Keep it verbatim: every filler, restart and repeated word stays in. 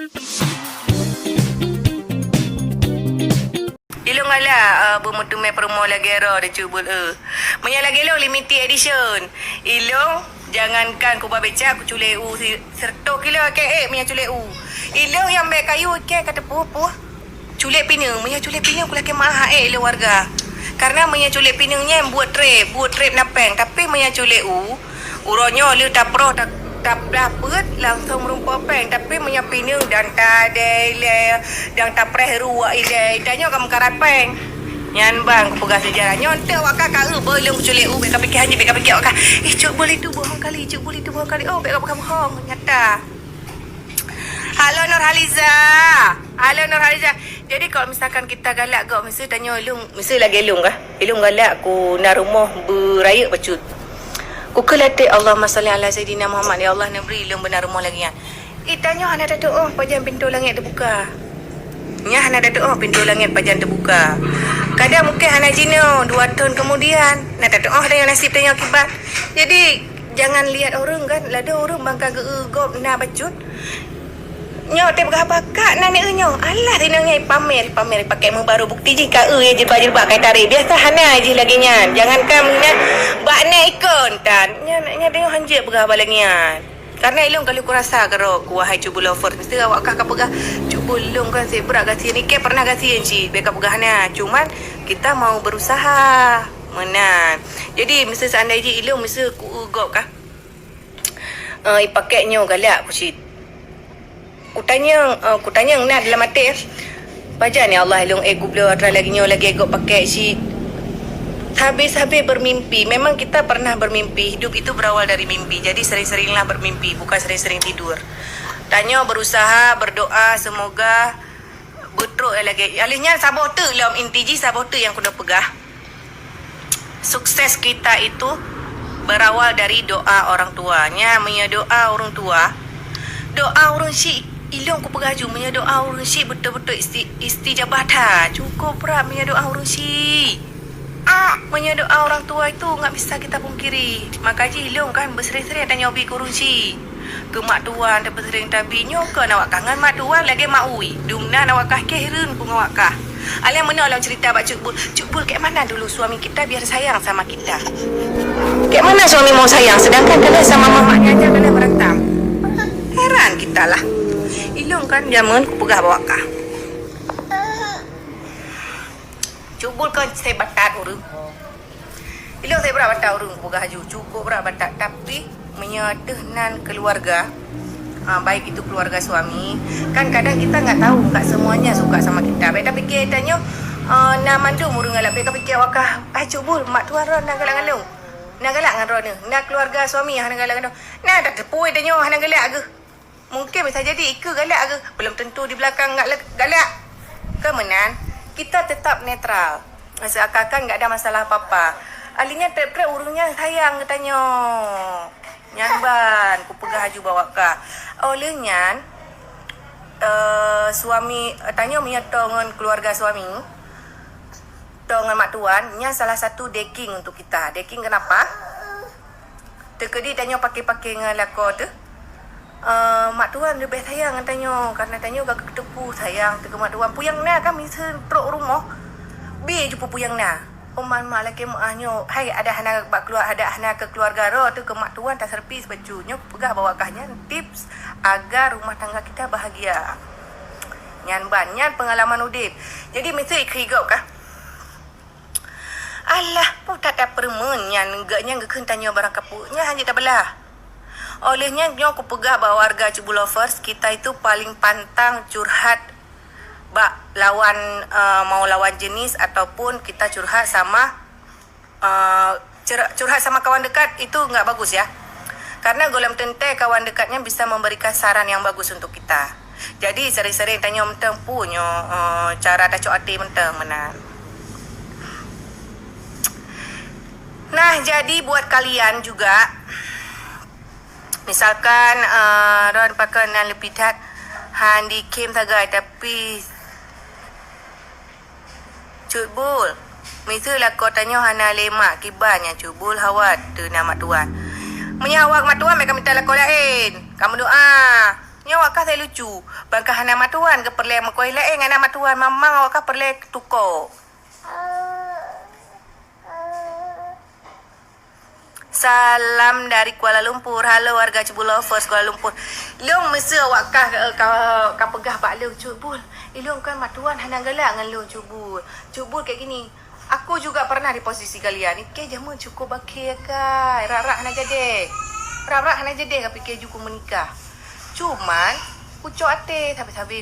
Ilong alah uh, beumeuteumé promo lagée roh di Cut Bul eu. Meunyoe lagée lôn limited edition. Ilong jangankan kuba beca kuculek u seratus kilo ke eh meunyoe culek u. Ilong nyang bék kayu iké ka teupuh-puh. Culek pineung, meunyoe culek pineung kulakée meuah eh ilong warga. Karena meunyoe culek pineung nyan buet trep, buet trep na péng, tapi meunyoe culek u, uroe nyoe lheueh taproh ta- taplah peuet langsong meurumpok péng, tapi meunyoe pineung dan tadei lé dan tapreh ruwak ilée, tanyoe ka meukarat péng. Nyan ban kupeugah seujarah. Nyoe teuh awak kah ka eu beu lôn culek u, bék kapike hana bék kapike awak kah. Ih, Cut Bul itu bohong kali, Cut Bul itu bohong kali. Oh, bék kapike bohong, nyata. Halo Nurhaliza. Halo Nurhaliza. Jadi kalau misalkan kita galak gok mesti tanya ilung, mesti lagi ilung kah? Ilung galak ku na rumoh berayeuk bacut. Ku keu latih Allahumma salli ala sayidina Muhammad, ya Allah neubri ilung beuna rumoh lagi nyan. Itanyoe hana tatuoh pajan pintoe langét teubuka. Nya hana tatuoh pintoe langét pajan teubuka. Kadang mungkin hana jinoe dua thon kemudian na tatuoh tanyoe nasib tanyoe akibat. Jadi jangan lihat ureuëng kan, lado ureuëng bangka geu gop na bacut. Nyoe teupeugah pakat na nyoe. Alah inong nyai pamer, pamer pakai meubaru bukti jih ka eu ya jilbab-jilbab kai tarek. Biasa hana jih lagi nyan. Jangankan meunan bak na ikon tan. Nya nya tengok hanjeuet peugah bak lagi nyan. Karena ilong kalau kurasa karo ku wahai cubu lovers, mesti awak kah ka peugah cubu long kan sebrak gasien. Ikei pernah gasien cit, beka peugah na. Cuman kita mau berusaha. Meunan. Jadi mesti seandai jih ilong mesti ku eu gop kah. Uh, ipakai nyoe galak ku cit. Kutanyong, uh, kutanyong na dalam até. Pajan ya Allah ilong eh gubloe atra lagi nyoe lagi gop pakai cit. Habis-habis bermimpi. Memang kita pernah bermimpi. Hidup itu berawal dari mimpi. Jadi sering-seringlah bermimpi, bukan sering-sering tidur. Tanyoe berusaha berdoa semoga betrok lagi. Alih nyan saboh teuk lom inti jih saboh teuk yang kuda peugah. Sukses kita itu berawal dari doa orang tua. Nya meunyoe doa ureuëng tua, doa ureuëng syik ilong kupeugah ju meunyoe doa ureuëng syik betul-betul isti, istijabah that. Cukup brat meunyoe doa ureuëng syik. Meunyoe doa orang tua itu nggak bisa kita pungkiri. Maka jih ilong kan bersering-sering tanyoe bi kurung syik. Keu mak tuan tapi sering tabi nyoe kon awak kah ngon mak tuan lagée mak ui. Dumnan awak kah keh reun pun awak kah. Alah meunoe lom cerita bak Cut Bul. Cut Bul, kayak mana dulu suami kita biar sayang sama kita? Kayak mana suami mau sayang sedangkan kalian sama mamaknya aja kalian berantem? Heran kita lah. Ilong kan jameun kupeugah bak awak kah. Cut Bul kan saya batat ureuëng. Ilong saya brat batat ureuëng peugah aju cukup brat batat, tapi meunyoe teuh nan keluarga, ha, baik itu keluarga suami, kan kadang kita nggak tahu nggak semuanya suka sama kita. Baik tapi kita nyoe uh, na mandum ureuëng galak, baik tapi kita wakah, ah Cut Bul, mak tuan ron na galak ngalung. Na galak ngan ron na keluarga suami hana galak ngan. Na tak tepui tanyoe hana galak geuh. Mungkin bisa jadi ike galak ke belum tentu di belakang galak. Ke meunan, kita tetap netral. Seakan-akan nggak ada masalah apa-apa. Ahlinya trep-trep urungnya sayang katanya. Nyan ban kupeugah aju bawa ka. Oleh nyan uh, suami uh, tanya menyerta dengan keluarga suami. Tong ngon mak tuan, nyan salah satu deking untuk kita. Deking kenapa? Teukeudi tanyoe pakai-pakai ngon lakoe teuh. Uh, mak tuan leubeh sayang ngon tanyoe karena tanyoe ka geuteupeue sayang teuh keu mak tuan. Puyang na kami seuntrok rumoh. Bi ju puyang na. Uman mak lakée meuah nyoe, hai ada hana bak keluar ada hana keu keluarga roh teuh keu mak tuan taservis bacut nyoe peugah bahwa kah nyan tips agar rumah tangga kita bahagia. Nyan ban nyan pengalaman udip. Jadi meuseue ikeu gop kah? Alah, putat dak peureumeun nyan geuh nyang geukheun tanyoe barang kapeuet nyan hana tabeulah. Oleh nyan nyoe kupeugah bak warga Cebu Lovers, kita itu paling pantang curhat bak lawan uh, mau lawan jenis ataupun kita curhat sama uh, curhat sama kawan dekat itu enggak bagus ya. Karena golom tentai kawan dekatnya bisa memberikan saran yang bagus untuk kita. Jadi sering-sering tanya mentang punyo uh, cara tacok hati mentang menan. Nah, jadi buat kalian juga misalkan uh, ron pakai nan lebih that han dikim sagai tapi Cut Bul, miseue lakoe tanyoe hana lé mak kiban nyang Cut Bul hawa teuh na mak tuan. Meunyoe hawa mak tuan, meuka mita lakoe laén. Kamu doa. Nyoe awak kah lucu. Ban kah hana matuan keu peureulée meukoh laén, hana matuan mamang awak kah peureulée tuko. Salam dari Kuala Lumpur. Halo warga Cubul Lovers Kuala Lumpur. Lôn meuseu awak kah, eh, ka, ka peugah bak lôn Cubul. Ilôn kan matuan hana galak ngon lôn Cubul. Cubul kayak gini. Aku juga pernah di posisi kalian. Ikei jameun cukup bakhe kai. Rak-rak hana jadi. Rak-rak hana jadi ka pikir juku menikah. Cuman kucok até sabe-sabe